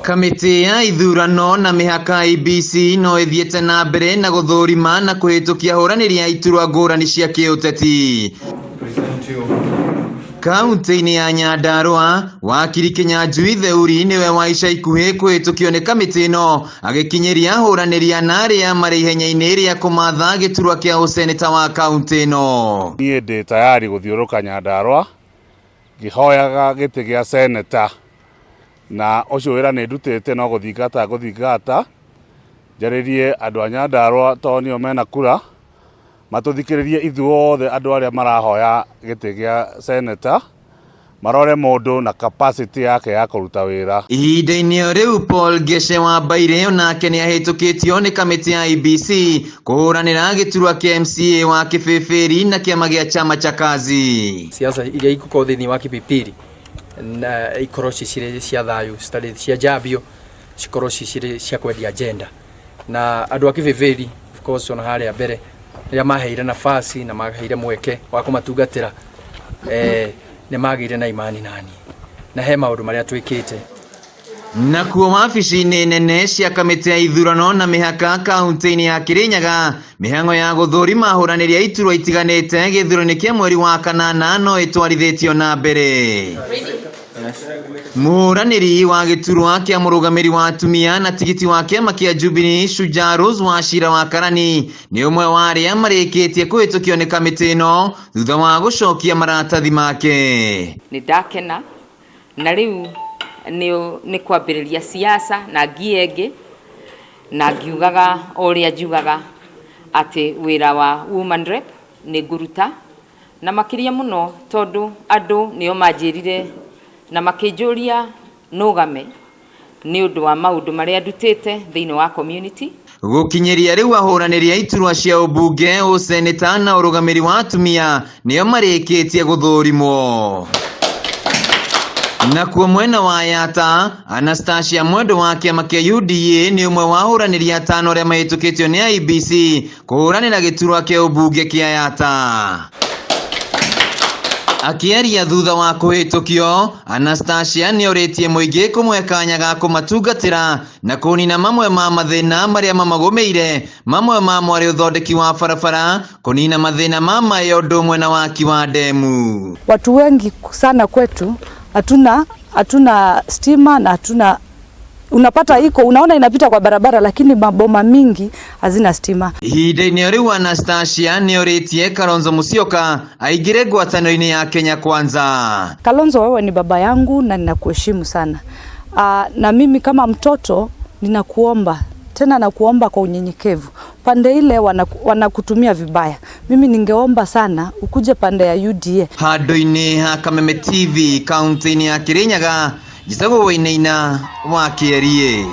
Kamĩtĩ ya ithurano na mĩhaka IEBC no ĩthiĩte na mbere na gũthũrima na kũhĩtũkia ahũranĩri a iturwa ngũrani cia kĩũteti. Kaunti-inĩ ya Nyandarua, wakiri Kĩnyanjui Theuri nĩwe wa ica ikuhĩ kũhĩtũkio nĩ kamĩtĩ ĩno agĩkinyĩria ahũranĩri ana arĩa marĩ ihenya-inĩ rĩa kũmatha gĩturwa kĩa ũseneta wa kaunti ĩno. Niĩ ndĩ tayari gũthiũrũrũka Nyandarua ngĩhoyaga gĩtĩ gĩa seneta na ũcio wĩra nĩ ndutĩte no gũthingata ngũthingata njarĩrie andũ a Nyandarua tondũ nĩo mena kura matũthikĩrĩrie ithuothe andũ arĩa marahoya gĩtĩ gĩa seneta marore mũndũ na capacity yake ya kũruta wĩra. Ihinda-inĩ o rĩu Paul Ngece wa Mbaire onake nĩ ahĩtũkĩtio nĩ kamĩtĩ ya IEBC kũhũranĩra gĩturwa kĩa MCA wa Kĩbĩbĩri na kĩama gĩa Chama cha Kazi. Siasa iria igũkorwo thĩinĩ wa Kipipiri na ikorwo ci cirĩ cia thayũ, citarĩ cia njambio, cikorwo ci cirĩ cia kwendia agenda. Na andũ a Kipipiri of course ona harĩa mbere rĩrĩa maheire nafasi na maheire mweke wa kũmatungatĩra, nĩ magĩire na imani nani na he maũndũ marĩa twĩkĩte. Nakuo wabici-inĩ nene cia kamĩtĩ ya ithurano na mĩhaka kaunti-inĩ ya Kirinyaga, mĩhang'o ya gũthũrima ahũranĩri a iturwa itiganĩte gĩthurano-inĩ kĩa mweri wa kanana no ĩtwarithĩtio na mbere. Mũhũranĩri wa gĩturwa kĩa mũrũgamĩri wa atumia na tigiti wa kĩama kĩa Jubilee Shujaa Rose Wachira wa Karani nĩ ũmwe wa arĩa marĩkĩtie kũhĩtũkio nĩ kamĩtĩ ĩno thutha wa gũcokia maratathi make. Nĩ ndakena na rĩu nĩ kwambĩrĩria siasa na ngie ĩngĩ, na ngiugaga o ũrĩa njugaga atĩ wĩra wa woman rep nĩ ngũruta, na makĩria mũno tondũ andũ nĩo manjĩrire na makĩnjũria nũgame nĩ ũndũ wa maũndũ marĩa ndutĩte thĩinĩ wa community. Gũkinyĩria rĩu ahũranĩri a iturwa cia ũmbunge, ũseneta na ũrũgamĩri wa atumia nĩo marĩkĩtie gũthũrimwo. Nakuo mwena wa Yatta, Anastasia Mwendwa wa kĩama kĩa UDA nĩ ũmwe wa ahũranĩri atano arĩa mahĩtũkĩtio nĩ IEBC kũhũranĩra gĩturwa kĩa ũmbunge kĩa Yatta. Akĩaria thutha wa kũhĩtũkio, Anastasia nĩorĩtie mũingĩ kũmũhe kanya ga kũmatungatĩra na kũnina mamwe ma mathĩna marĩa mamagũmĩire, mamwe mamo arĩ ũthondeki wa barabara, kũnina mathĩna ma maĩ ũndũ ũmwe na waki wa ndemu. Watu wengi sana kwetu hatuna stima na hatuna, unapata iko unaona inapita kwa barabara lakini maboma mingi hazina stima. Ihinda-inĩ rĩu Anastasia nĩorĩtie Kalonzo Musyoka aingĩre ngwatanĩro-inĩ ya Kenya Kwanza. Kalonzo, wewe ni baba yangu na ninakuheshimu sana. Na mimi kama mtoto ninakuomba tena, nakuomba kwa unyenyekevu. Pande ile wanakutumia vibaya. Mimi ningeomba sana ukuje pande ya UDA. Handũ-inĩ ha Kameme TV kaunti-inĩ ya Kirinyaga, njĩtagwo Wainaina wa Kĩerie.